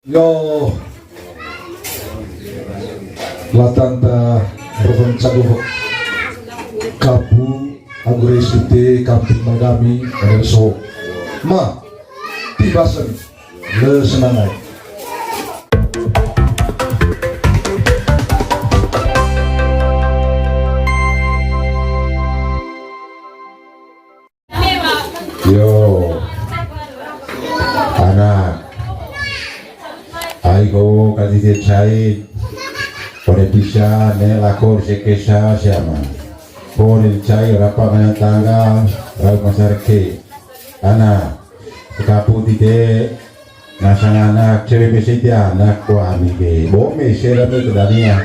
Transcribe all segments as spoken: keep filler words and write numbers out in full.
Yo, latanta reveng cagu kapu agu rei sute kamping mai dami, ada so. Ma, tiba sen, le senang ai. Yo. Anak. Ai ko kali de cai. Kone pisa ne lakor sekesa siama. Kone cai rapa mana tanggal, rau masarke. Anak. Kapu tite. Nasang anak, cewek mese ti anak, ko ami ke. Bo mese lah me kedania.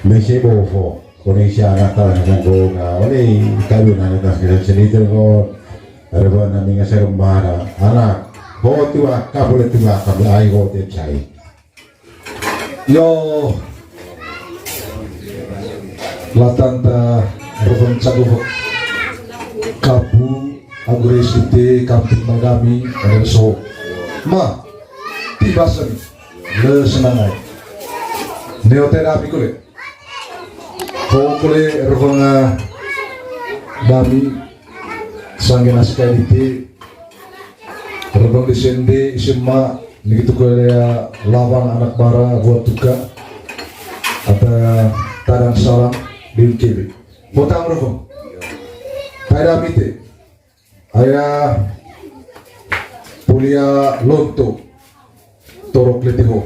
Mese bo fo. Kone isi anak tala ngasang ko ka, ole, kawin anak tas kira cerita ko. Ada buat nami ngasang kembara. Anak, ho tua, ka boleh tua, ka boleh ai ho te cai. Yo. Latanta reveng cagu kapu agu rei sute kamping mai dami, ada so. Ma, tiba sen, le senang ai. Neo te dami kule. Ho kole reveng, ah, dami sangge nasi kai dite. Reveng di sende isi ma niki tu kole, ah, lawan anak bara buat tuka. Ata tadang salam di kebe. Botang reveng. Tai dami te. Aya pulia lonto torok lete ho.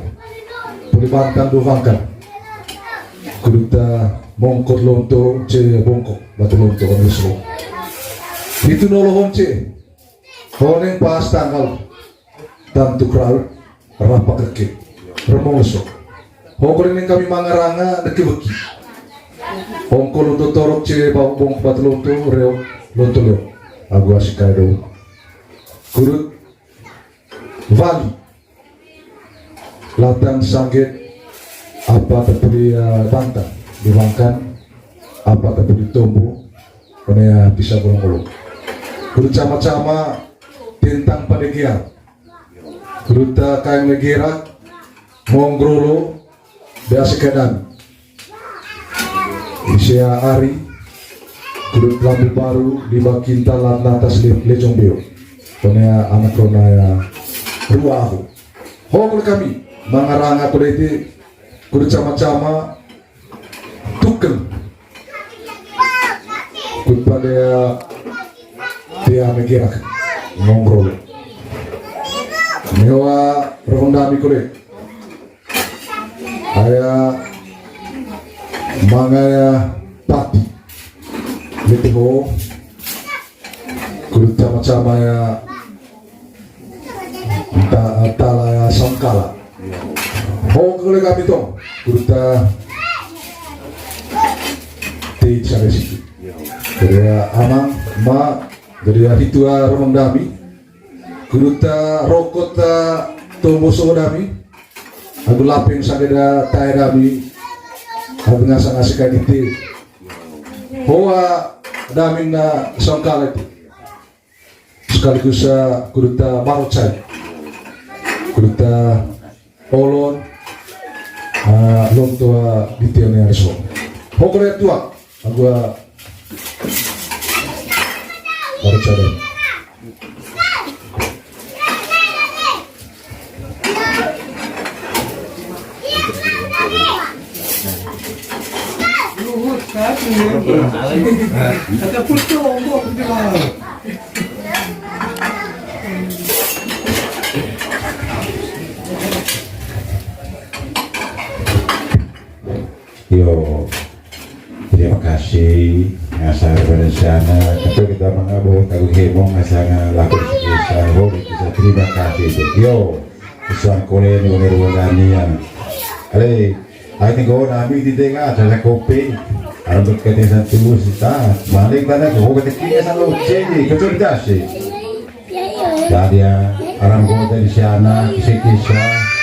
Puli bantan dua bangkan. Kuduta mongkot lonto ce bongkok batu lonto kami so. Itu nolo honce. Honeng pas tanggal tantu kerau. Rapa keke. Remong leso. Ho kone neng kami mangaranga deke weki. Ongko lonto torok ce bau bong batu lonto reo lonto leo. Agu asik kai do. Kurut. Wali. Latang sangget. Apa tepuri, eh, bantang. Diwangkan. Apa tepuri tombo. Kone ya bisa bolong-bolong. Kurut cama-cama. Tentang pada gia. Ruta kaeng legerak, mongrolo, biasa keadaan. Isea ari, kurut lampu baru, di bakinta latna atas le-, lejong beo. Konea anak rona ya rua aku. Ho kole kami, mangaranga kole iti, kurut cama-cama, Tukel. Kut pada tia megerak ngongrol. Mewa reveng dami kole. Aya mangaya pati. Lete ho. Kudu cama-cama ya. Ta-, tala ya sangkala. Ho kole kami tong. Kudu ta ti sare siki. Jadi ya amang, ma, jadi ya hitu ya romong dami. Kudu ta rokot ta tombo so dami. Agu lapeng sangeda tae dami. Agu ngasa-ngasa kadite. Hoa dami na sangkala itu. Sekaligus, eh, kudu ta barocai. Kudu ta olon, eh, lonto, eh, di tione ariso. Hokore tua, agu, eh, barocai. Yo, terima kasih. Ngasar pada sana, tapi kita mengabot aku hemong ngasar ngelakuin kisah, oh, kisah terima kasih. Yo, pesan kolen, wani ruangan nian. Ale, ai tinggal nami di tengah, ada kopi. Ada berkaitan satu sita. Balik tanah, oh, kata kiri sama cedi, kecil dasi. Jadi ya, orang kota di sana, kisah-kisah.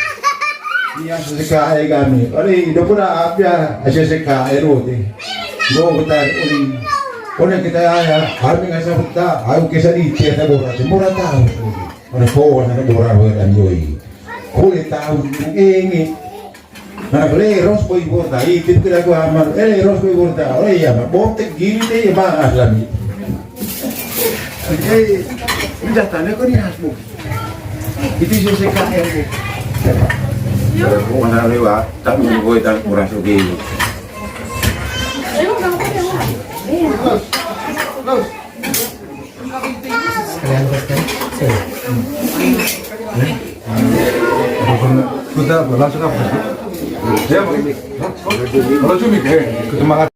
Iya, sesekai kami. Ori, do pura apia, sesekai roti. Do kita ori. Ori kita aya, kami nggak sebut tak, ayo kisah di tiada borat, borat tahu. Ori, kau nggak borat, borat, anjoi. Kole tahu ini. Mana kole ros boy borta, itu kira aku amal. Eh, ros boy borta. Oh iya, Mak. Botek gini deh, ya, Mak, lagi. Eh, udah tanya kok di hasbuk. Itu sih saya kaya, Bu. Mana lewat, tak mau boy, tak kurang sugi. Terus, terus. Kita langsung apa? Ya, kalau cumi, eh, ketemu.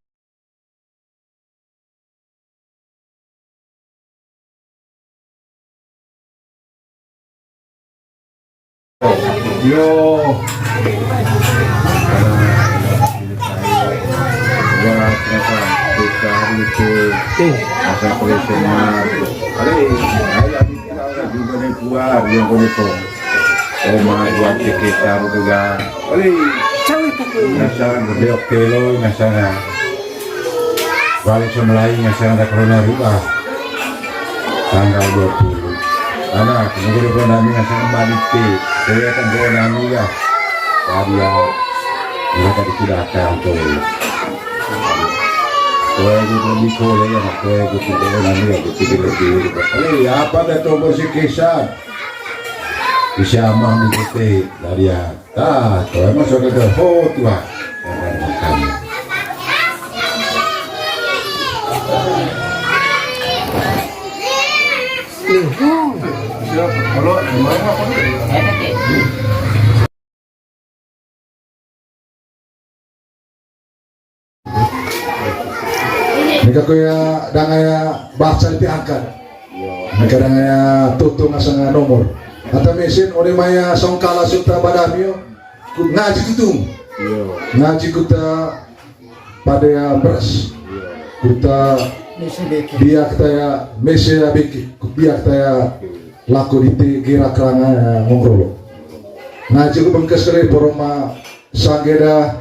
Yo. Wah, ternyata kita itu. Tuh. Asa profesional. Ada, ada juga nih, keluar yang koneksi. Oma, buat sekitar juga. Oli. Cawe tak. Ngasang, beliau kelo, ngasang. Balik semelai, ngasang ada corona juga. Tanggal dua puluh. Anak, negeri pun nami ngasang kembali ke. Saya kan pun nami ya. Tadi ya, mereka tidak akan tuh. Kue gitu lebih kue ya, kue gitu, kue nami ya, gitu lebih. Oli, apa dah tuh bersih kisah? Bisa mah mengikuti dari ya. Ah, kalau emang sudah ada ho tua. Orang makan. Siap. Kalau emang apa tuh? Nika kuya danga ya bahasa diangkat. Nika danga ya tutung asanga nomor. Ata mesin ode maya songkala suta badamio. Ngaji kutung. Iya. Ngaji kuta pada ya beras. Iya. Kuta dia kita ya mese ya biki. Dia kita ya laku di te gerak ranga ya ngongrolo. Ngaji ku bengkes kali poroma sanggeda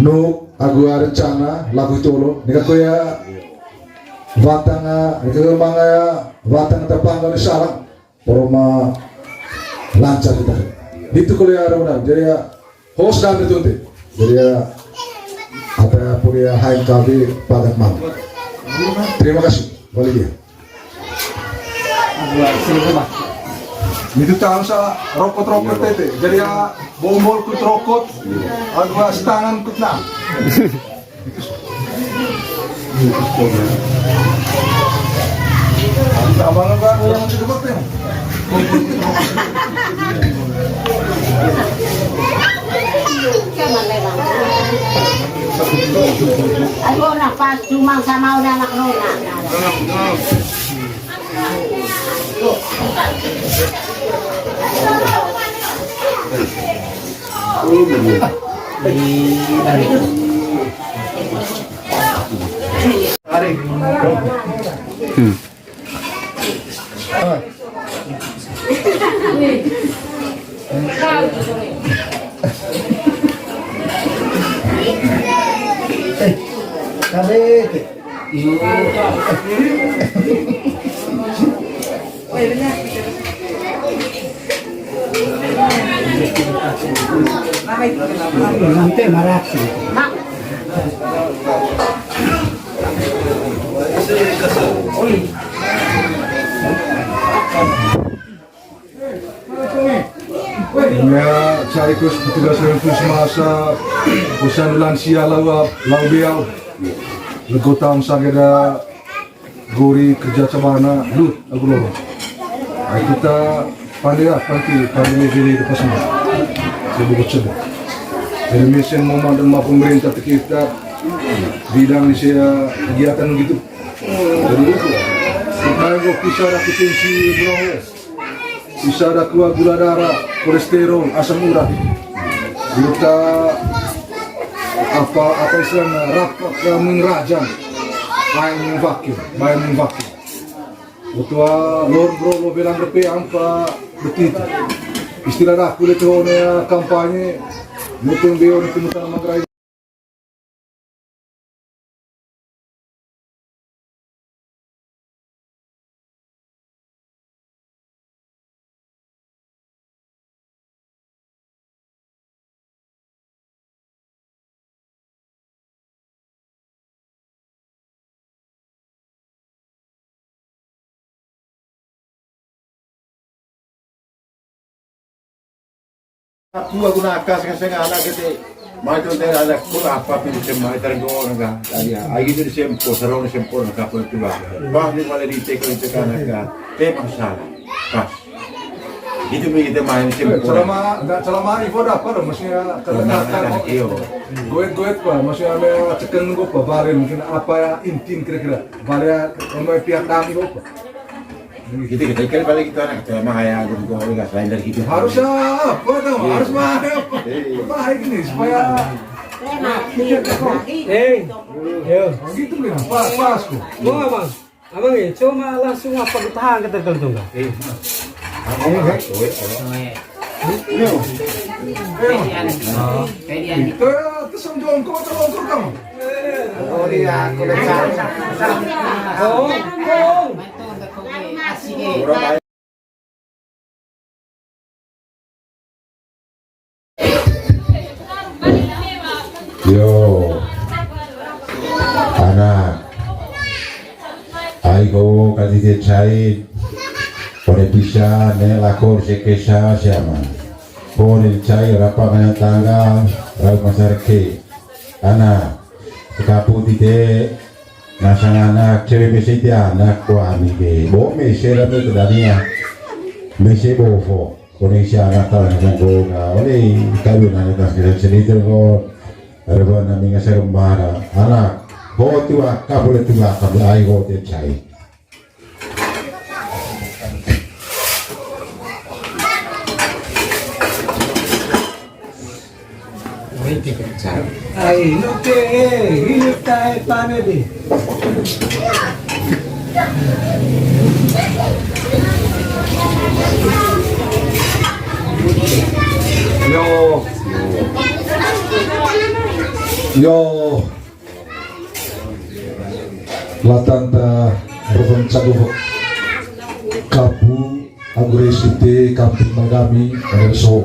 nu agu rencana lagu itu lo. Nika kuya watanga, nika manga ya watanga tapangga ni salah. Poroma lancar kita. Itu kuliah ada benar. Jadi ya host dan itu nanti. Jadi ya apa ya kuliah H M K B pagat mang. Terima kasih. Balik dia. Itu tahu sa rokot-rokot tete. Jadi ya bombol ku rokot. Aduh, setangan ku nah. Abang, Abang, yang cedebak ya. Ayo, orang pas cuma sama udah anak nona. Hmm. Eh, kabete. Nanti marah. Ya, carikus petugas rempus masa usan lansia lawa lau beau. Legotang sageda gori kerja cabana lut agu loro. Ai kita pande ah, panti pande gili depas ma. Sebut sebut. Jadi mesin momen dan ma pemerintah kita bidang di sia kegiatan gitu. Jadi itu. Kita bisa ada potensi pulang. Bisa ada kuah gula darah, kolesterol, asam urat. Kita apa apa istilahnya rapat ke mengrajan. Baik mengvaksin, baik mengvaksin. Utua lor bro lo belang repe ampa betit. Istilah dah kulit hone kampanye mutung beo ni tumutan mangrai. Aku, aku nakas ka seng anak kete. Mai tu tera anak ku apa pin sem mai tergo naga. Tadi ai gitu di sempo, sarong di sempo naga apa tu ba. Bah ni pale di teko itu kan naga. Te masalah. Pas. Gitu mi kita main sempo. Selama, nggak selama Ivo dapat loh, maksudnya, kalau anak, iyo. Goet-goet, Pak, maksudnya, ada cekeng gue, Pak, bare, mungkin apa ya, intin kira-kira. Bare, sama pihak dami gue, Pak. Gitu, gitu. Kan paling itu anak, itu emang kayak gitu, gua udah selain dari gitu. Harus apa tuh? Iya. Harus mana? Iya. Baik nih, supaya Eh, yo. Gitu nih, pas, pas, kok. Mau apa? Abang, eh, cuma langsung apa ditahan ke tergantung, kan? Eh, nah. Iya, kan? Iya. Itu, itu sama jongkok atau longkok kamu? Oh, iya, aku udah cari. Oh, oh. Yo. Anak. Ai ko kadi de cai. Kone pisa ne lakor sekesa siama. Kone cai rapa kanya tanggal, rau masarke. Anak. Kapu tite. Nasang anak, cewe mese ite anak, ko ami ke. Bo mese ra me kedania. Mese bo fo. Kone isi anak tala nasang ko ga. Ole, kalu nanya tas kira cerita ko. Reba nami ngasa kembara. Anak, ho tua, kapule tua, kapule ai ho te cai. Ai, no ke, eh, ini tae pane de. Yo. Yo. Latanta rukun caduhuk kapu agure sute kampung magami, ada so.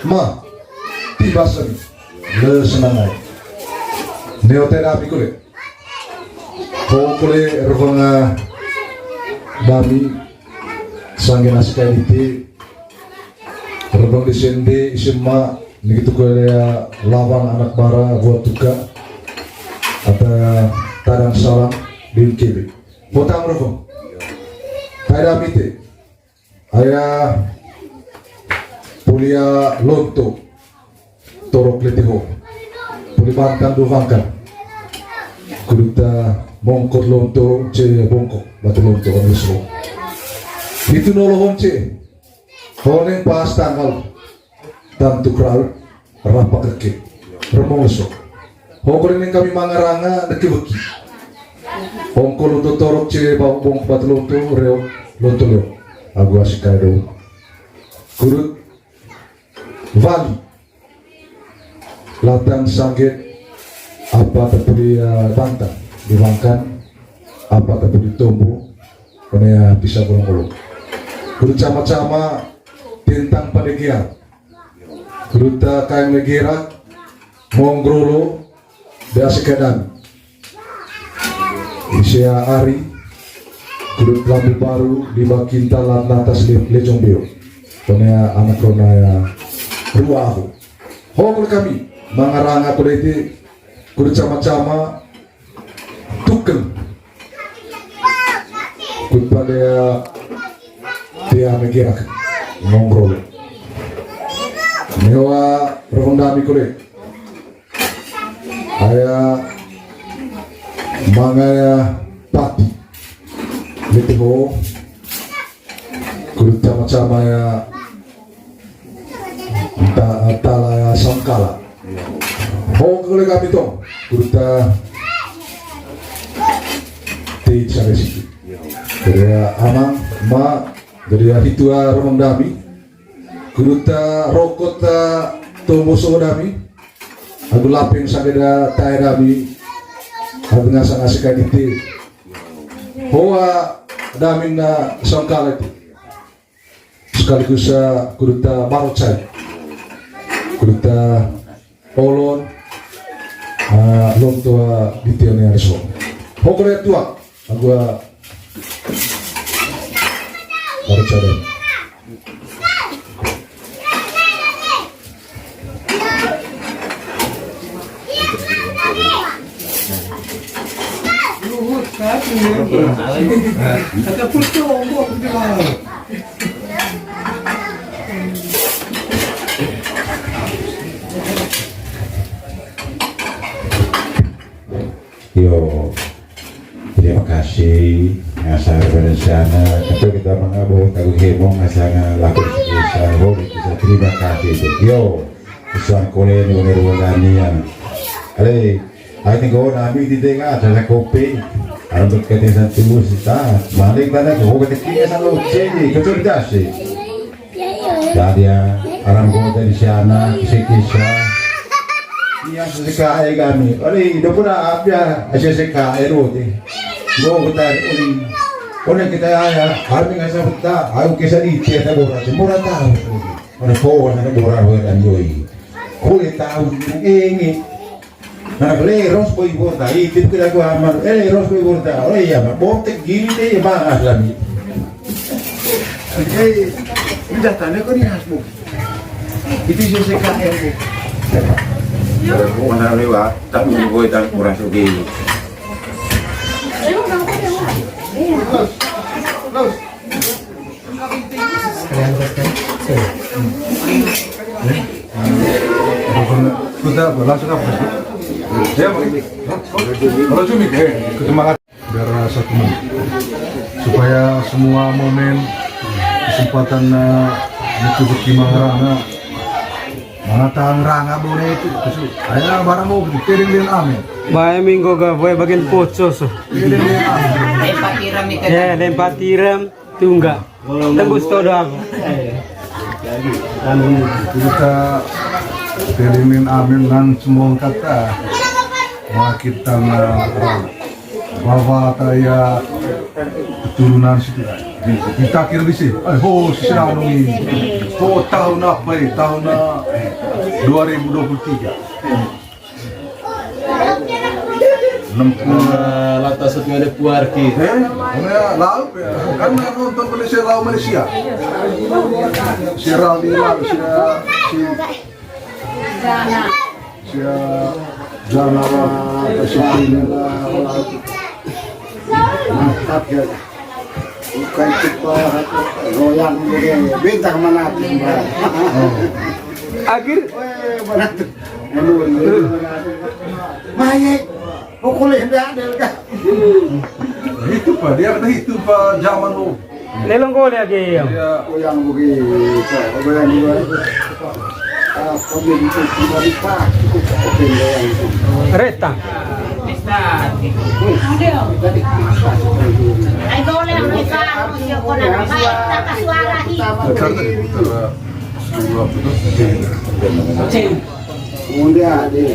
Ma, tiba sen, le senangai. Neo te dami kule. Ho kule rukun dami sangge nasi kai dite. Rebang di sende, isi ma, niki tuku ya, lawang anak bara, buat tuka. Ata tadang salam, di N K B. Botang rokok. Pai dami te. Aya, pulia lonto. Torok lete ho. Puli bantang dua bangkan. Kuduta mongkot lonto, ce bongkok. Batu lonto, kami so. Itu nolo honce. Honeng pas tanggal tantu kerau rapa keke remong leso. Hokore neng kami mangaranga deke beki. Ongko luto torok ce bau bong batu lonto reo lonto leo. Agu asik kai do. Kurut Vali. Latang sangget, apa tepuli, eh, bantang, di bangkan, apa tepuli tombo, kone, eh, bisa golong-golong. Kudu cama-cama tentang padegear. Kudu ta kain megerak, mongrolo, biasa keadaan. Isi ari, kudu lampu baru di bakintalan lantas le-, lejong beo. Kone anak rona ya rua aku. Hokor kami, mangaranga kuda iti, kudu cama-cama, tukel. Kudu pada tia megerak, ngobrol. Mewa rondami kuda. Aya mangaya pati. Lete ho. Kudu cama-cama ya ta-, tala ya sangkala. Ho kole kami tong. Kudu ta ti sare siki. Jadi ya amang, ma, jadi ya hitu ya romong dami. Kudu ta rokot ta tombo so dami. Agu lapeng sageda tae dami. Agu ngasa-ngasa kaditi. Hoa dami na sangkala ti. Sekaligus, eh, kudu ta barocai. Kudu ta olon, eh, lonto, eh, di tione ariso. Hokore tua. Agu, eh, barocai. Yo, terima kasih. Ngasar berencana. Tentu kita mangabo tahu hemong asana laku bisa. Terima kasih. Yo, pesan kole ni bener-bener nian. Ale, ai tinggal nami di tengah ada kopi. Ada berkat yang satu sita. Malik tanda ko kita kira selalu sini. Betul tidak sih? Jadi ya, orang kota di sana, si kisah. Iya, sesekai kami. Oli, udah pernah apa ya? Sesekai roti. Lo kita, oli. Oli kita ya, kami nggak sempat. Aku kisah di cerita borat, murah tahu. Mana kawan ada borat, borat, anjoi. Kulit tahu ini. Nah, leros boy borta, itu kira gua aman. Eh, leros boy borta. Oh iya, Mak. Botek gini deh, ya, Bang, asli. Eh, udah tanda kok nih, Hasbo. Itu sesekai, Bu. Kalau gua mana lewat, tak mau gue tak kurang sugi. Sekalian terus kan? Tuh. Kita langsung apa? Ya, Pak. Kalau cumi, eh, ketemu biar satu menit. Supaya semua momen kesempatan, eh, beki-beki mangarana, mana tangrang abone itu, terus, aya barang mau gitu, tering dengan amin. Bae minggu ga boe bagian poco so. Tering dengan amin. Lempati rem. Ya, lempati rem. Tungga. Tembus todo aku. Kita tering dengan amin nan semua kata. Wah, kita ngarang. Bahwa saya keturunan situ kan. Di, di takir di sini. Eh, ho, si Sinanung ini. Ho, tahun apa ini? Tahun, eh, dua ribu dua puluh tiga. Enam puluh. Nah, lantas satu ada keluarga. Eh, mana laut ya? Kan nonton Malaysia, laut Malaysia. Si Raldi, laut, si, si Sia jana la, kasi pina la, mantap ya. Bukan cepat, goyang begini. Bintang mana tuh, Mbak? Akhir. Weh, mana tuh? Aduh, ini mana tuh? Mayek. Pokoknya nggak ada, kan? Itu, Pak. Dia kata itu, Pak, zaman lo. Lelong kole agi, ya. Iya. Oh, yang begitu. Apa yang dua? Ah, pemimpin itu dari Pak. Itu pemimpin yang itu. Reta. Wih, tadi masa. Ai, boleh, mereka harus ya, kau nak baik, tak suara, hi. Betul, betul. Dua puluh. Udah, deh.